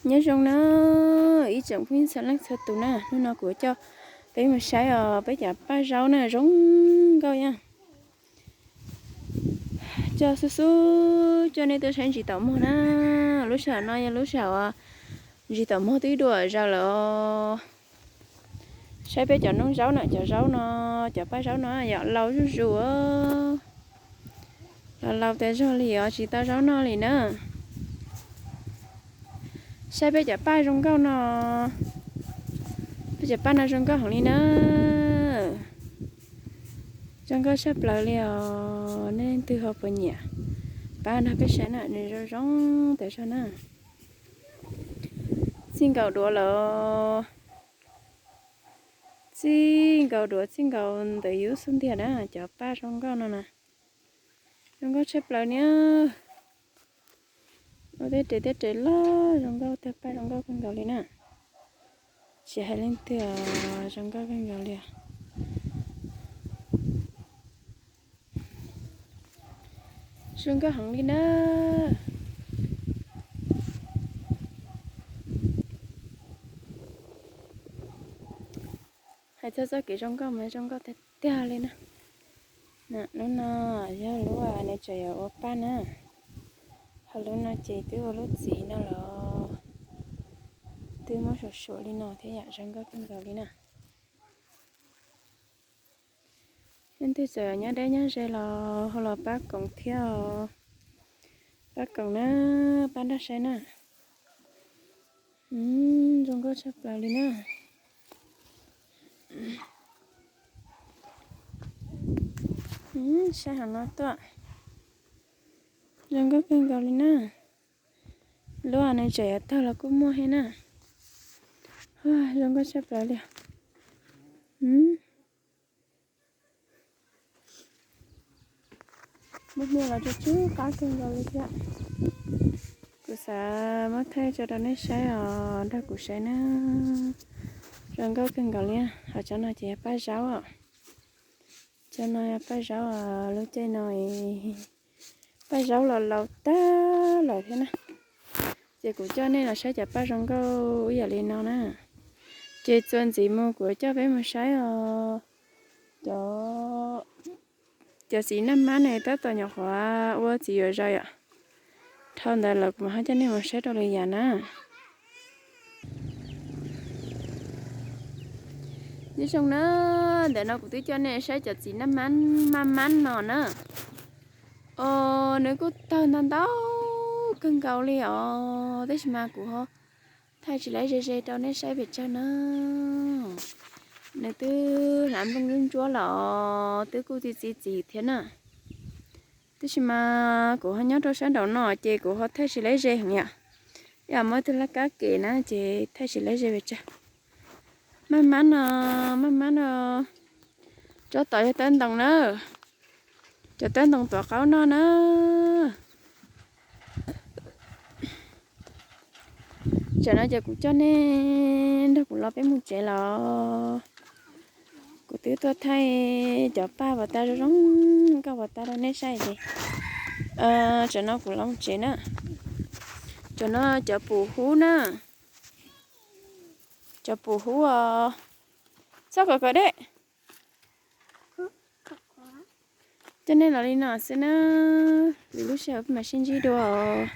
Nyob zoo na ib tsoom phooj ywg txhua leej txhua tus na, hnub no kuv coj peb mus saib os peb cov paj zaub na zoo nkauj yog. Coj xub xub coj nej tuaj saib ntsis taum muag na. Lub sij hawm no yog lub sij hawm ntsis taum muag twb dua zaws lawm os. Saib peb cov noob zaub na, cov zaub no, cov paj zaub no yog laus zuj zus, laus laus tas zog li os, tsis tau zaub noj li na. Saib peb cov paj zoo nkauj no, peb cov paj no zoo nkauj heev li na. Zoo nkauj tshaj plaws li os, nej leej twg ho puas nyiam pab nrog peb saib na, nws zoo zoo tas zog na. Txij nkaus duav lawm, txij nkaus duav txij nkaus ntawm yus xub ntiag na, cov paj zoo nkauj no na. Zoo nkauj tshaj plaws niag. Ua tej res tej res loj zoo nkauj, tej paj zoo nkauj kawg nkaus li na. Tsis hais leej twg, zoo nkauj kawg nkaus li. Zoo nkauj heev li na. Hais txog txoj kev zoo nkauj mas zoo nkauj tiag tiag li na. Lub no yog lub nws tseem yuav ua paj na. Ho lub no ces twb ua lub txiv no los twb muab suam suam li no thiab yom, zoo nkauj kawg nkaus li na. Leej twg txawm nyob deb nyob ze los ho los pab koom thiab os. Pab koom na, pab nrog saib na. Zoo nkauj tshaj plaws li na. Saib heev no tuaj. Zoo nkauj kawg nkaus li na. Lub nws tseem yuav tawg los kuj muaj thiab na. Zoo nkauj tshaj plaws li. Muaj hniav los tsw tsw qab kawg nkaus li thiab. Kuv xav muab thaij tso rau nej saib os, nrog kuv saib na. Zoo nkauj kawg nkaus li. Ho tsob no ces yog paj zaub os. Tsob no yog paj zaub, lub caij no paj zaub los laus tag lawm thiab na. Ces kuv coj nej los saib cov paj zoo nkauj ib yam li no na. Ces txuas ntxiv mus kuv coj peb mus saib os. Cov, cov txiv nag mab ne tab tom nyuam qhuav ua txiv yuav zais yom. Dhau ntawd lawm kuv mam ho coj nej mus saib rau lwm yam na. Nyob zoo na, ntawm no kuv twb coj nej saib cov txiv nab mab mab no na. Os, nws kuj tawg ntau ntau kawg nkaus li os, tab sis mas kuv ho thaij tsis laib ze ze rau nej saib pes tsawg na. Nws twb hlav nplooj ntsuab ntsuab los twb kuj txi txiv txiv thiab na. Tab sis mas kuv ho nyob rau sab nraum no ces kuv ho thaij tsis laib ze heev yom. Yog muaj ib tug laj kab kem na ces thaij tsis laib ze pes tsawg. Maj mab no, maj mab no, tsob tod yog tawb ntoo na. Cov tawb ntoo tuav qaub noj na. Tsam no ces kuv coj nej nrog kuv los peb mus tsev los. Kuv twb tuaj thaij cov paj pas tas zoo zoo nkauj pas tas rau nej saib ces, tsam no kuv los mus tsev na. Cov no cov pum hub na. Cov pum hub os. Txhob kawm kawm deb. Coj nej los li no xwb na, vim lub sij hawm peb mam sib ntsib dua os.